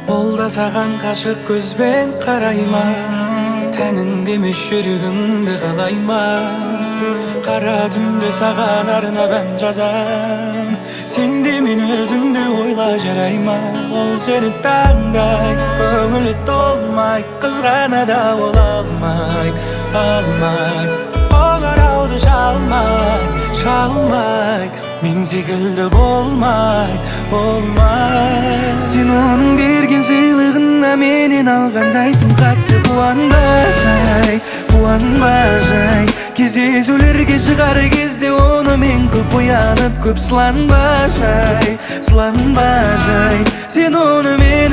Ол да саған қашық көзбен қарай ма? Тәніңді емес, жүрегіңді қалай ма? Қара түнде саған арнап ән жазам. Сен де мені түнде ойла, жарай ма? Ол сені таңдай, көңілі толмай, қызғанады, ол алмайды, алмайды. Қоңырауды шалмай, шалмайды. Мен секілді болмайды, болмайды. Сен оның берген сыйлығына менен алғандай тым қатты қуанба жай, қуанба жай. Кездесулерге шығар кезде онымен көп оянып, көп сыланба жай, сыланба жай. Сен онымен